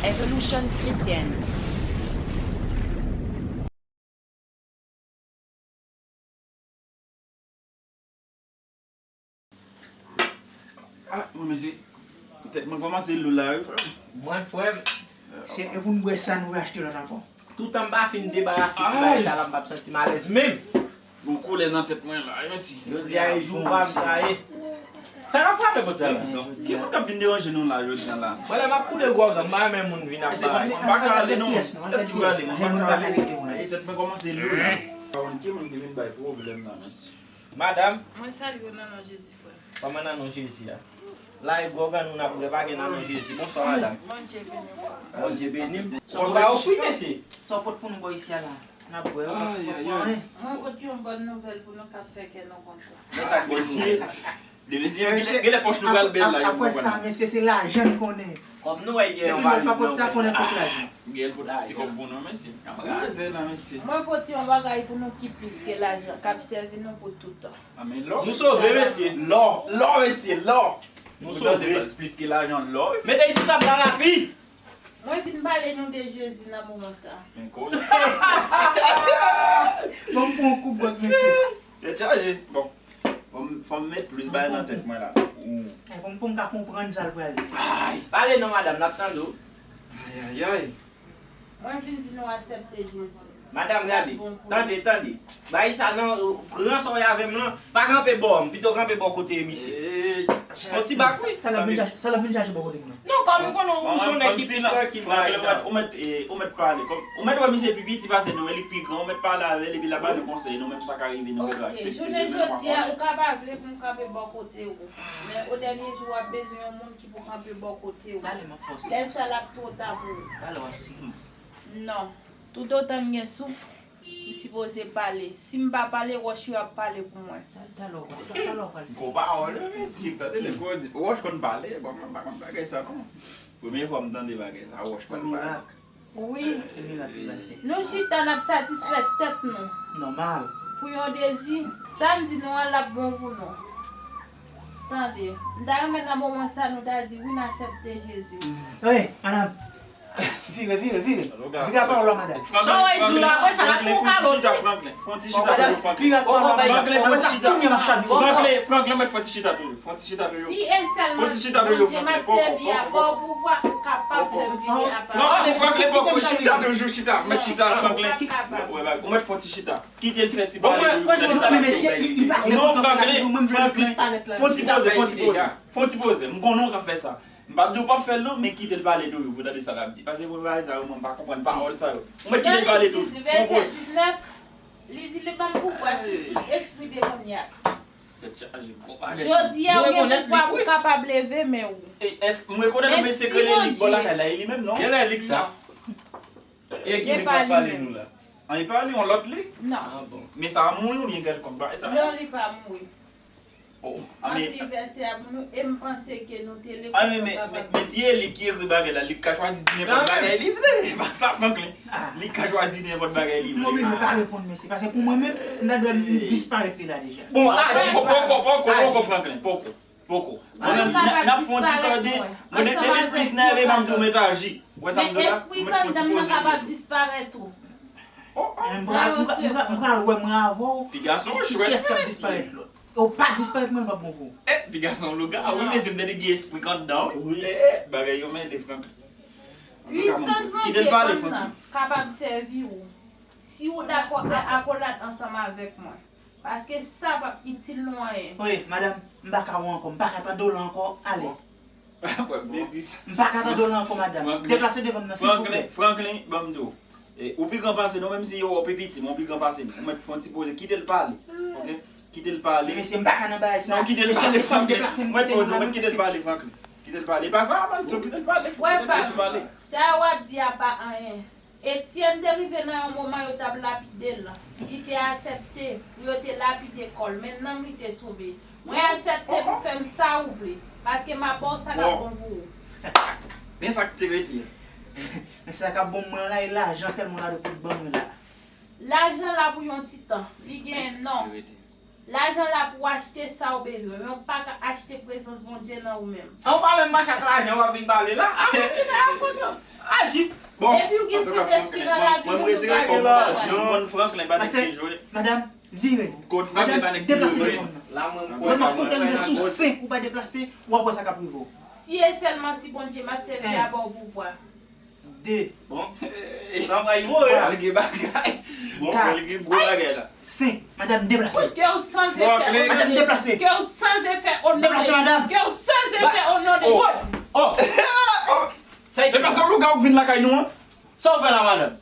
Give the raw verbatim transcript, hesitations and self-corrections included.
Evolution Chrétienne. Ah, mwen, mesye, tèt mwen kòmanse lou la, wi, frè m. Mwen, frè m, Se e pou n bwè sa nou rachte lòt ankò. Toutan m pa fin debarase ti bagay sa la, m p ap santi m alèz menm. Gon koulè nan tèt mwen la, wi, mesye. Jodi a e jou pa m sa ye. Sa k ap frape kot sa la? Ki moun k ap vin deranje nou la jodi a la? Mwen la m ap koule gwòg, m pa renmen moun vin ap bagay. Mwen pa ka ale non. Èske m prale? Mwen pa ka ale. E tèt mwen kòmanse lou la. Pa konn ki moun ki vin bay pwoblèm la, mesye. Madanm. Mwen salye w nan non Jezi, frè. Kòman nan non Jezi a? La e gwòg an nou n ap bwè, pa gen nan non Jezi. Bonswa, madanm. Bondye beni w. Bondye beni m. Sa w ba w fwi, mesye? Sa w pot pou nou bò isi a la? N ap bwè yo, n ap bwè anyen. Mwen pot yon bòn nouvèl pou nou k ap fè kè nou kontan. Men sa k beni. Mesye, de mesye, genlè pòch nou pral bèl la. Apre sa, mesye, se lajan n konnen. Kòm nou wè gen yon valiz nan men. Konnen kot lajan. Gen pot ti kòb pou nou, mesye. N ap raze la, mesye. Mwen pot yon bagay pou nou ki plis ke lajan, k ap sèvi nou pou tout tan. Amen, lò. Nou sove, mesye. Lò, lò, mesye, lò. Nou sove. Plis ke lajan, lò. Mete isit tab la rapid. Mwen vin pale nou de Jezi nan moman sa. Men koz. Bon, m pran yon kout gwòg, mesye. Tèt chaje. Bon. Fò m, fò m met plis bagay nan tèt mwen la. Bon, pou m ka konprann sa l pral di. Ay. Pale non, madanm, n ap tande w. Ay, ay, ay. Mwen vin di nou aksepte Jezi. Madanm, gade. Tande, tande. Bay sa nan, pran sa w ye avè m lan. Pa kanpe bò m, pito kanpe bò kote misye. Fon ti bak wi. Sa l ap vin chache, sa l ap vin chache bò kote m nan. Non, kòm m konnen ou se yon nèg ki pi trankil bagay sa. Ou mèt, ou mèt pale. Kòm, ou mèt wè misye pi piti pase nou, e li pi gran, ou mèt pale avè l, epi l ap ba nou konsèy, nou menm sa ka rive nou aksepte. Ok, jounen jodi a, ou ka pa vle pou m kanpe bò kote ou. Men o dènye jou, w ap bezwen yon moun ki pou kanpe bò kote ou. Lè sa l ap twò ta pou ou. Non. Toutotan m gen souf, m sipoze pale. Si m pa pale, wòch yo ap pale pou mwen. Gwo pawòl wi, mesye, tande lè gwo di wòch konn pale, bon, mwen pa konn bagay sa non. Premye fwa m tande bagay sa, wòch konn pale. Wi. Nou chita n ap satisfè tèt nou. Nòmal. Pou yon dezi, sa m di nou an l ap bon pou nou. Tande, m ta renmen nan moman sa nou ta di wi n aksepte Jezi. Wi, madanm. Vire, vire, vire. Vire a pawòl la, madanm. Sa w di la, apre sa n ap pran yon kalòt. Franklin, fon ti chita tou, Franklin. Vire a pawòl la, madanm. Apre sa, kounye a m ap chaje. Franklin, Franklin, mèt fon ti chita tou. Fon ti chita tou. Si e sèlman Bondye m ap sèvi a ba w pouvwa, ou kapab fè m vire a pawòl. Franklin, Franklin, poko chita toujou, chita. Mèt chita, Franklin. Ou mèt fon ti chita. Kite l fè ti pale pou li. Non, Franklin, Franklin. Fon ti poze, fon ti poze. Fon ti poze. M konnen w ka fè sa. M pa di w p ap fè l non, men kite l pale toujou pou w tande sa l ap di. Paske pou bagay sa yo, mwen m pa konprann pawòl sa yo. Ou mèt kite l pale toujou. Fon poze. Li di li ban m pouvwa sou tout espri demonyak. Tèt chaje, gwo bagay. Jodi a ou gen pouvwa pou w kapab leve men ou. E, èske, m rekonèt ou, men se ke li k bò lakay la, e li menm non? Genlè li k sa. E ki li k ap pale nou la? An, e pa li, yon lòt li? Non. Men sa a mouri oubyen kèlkonk bagay sa? Non, li pa mouri. M ap li vèsè a pou nou e m panse ke nou te lekòl. Ah, men, men, men, men si e li ki ekri bagay la, li ka chwazi di nenpòt bagay li vle. E pa sa, Franklin. Li ka chwazi nenpòt bagay li vle. Mwen menm, mwen pa reponn mesye. Paske pou mwen menm, m ta dwe disparèt li la deja. Bon, ah, poko, poko, poko, poko, Franklin, poko, poko. Mwen menm, n ap fè yon ti tande. Mwen, depi plis nève, m ap di w mèt aji. Ou wè sa m di w la? Ou mèt fè yon ti poze toujou. M pral wè mwen avè w. Piga se yon chwèt. Kiyès k ap disparèt lòt? Ou pa disparèt mwen, m p ap bon pou ou. Eh, piga se yon lougarou wi, mesye, m tande gen espri k anndan wi. Eh, bagay yo mele, Franklin. Pwisans Bondye pa m nan kapab sèvi ou si ou dakò fè akolad ansanm avèk mwen. Paske sa p ap itil nou anyen. Wi, madanm, m pa ka wè w ankò, m pa ka tande w la ankò, ale. M pa ka tande w la ankò, madanm. Deplase devan m nan, silvouplè. Franklin, ban m di w. Ou pi gran pase nou, menm si yo wè w pi piti, men ou pi gran pase nou. Ou mèt fè yon ti poze, kite l pale. Oke? Kite l pale. Mesye, m pa ka nan bagay sa. Non, kite l pale, Franklin. Mwen poze, mwen kite l pale, Franklin. Kite l pale. E pa sa, Manso, kite l pale. Frè pa m, sa w ap di a pa anyen. Etyèn te rive nan yon moman yo t ap lapide l. Li te aksepte pou yo te lapide kò l, men nanm li te sove. Mwen aksepte pou fè m sa ou vle, paske m ap ba w sa k ap bon pou ou. Men sa k te rete. Men sa k ap bon mwen la, e lajan sèlman w ta dwe pot ban mwen la. Lajan la pou yon ti tan, li gen non. Lajan la pou w achte sa w bezwen, men w pa ka achte prezans Bondye nan ou menm. An ou pa menm mache ak lajan w ap vin pale la. Aji. Bon, depi w gen Sentespri nan lavi nou, nou gen bon, Franklin pa nèg ki jwe. Madam, vire. Madam, deplase devan m nan. Mwen m ap konte rive sou senk ou pa deplase, w ap wè sa k ap rive w. Si e sèlman si Bondye m ap sèvi a ba w pouvwa. De. Bon. Sa va rive w. Al gen bagay. Bon, al gen gwo bagay la. Senk. Madam, deplase. Ke w san efè. Madam, deplase. Ke w san efè o non de Jezi. Deplase, madam. Ke w san efè o non de Jezi. Oh. Sa e fè. E pa sa lougawou k vin lakay nou an? Sa w fè la, madam?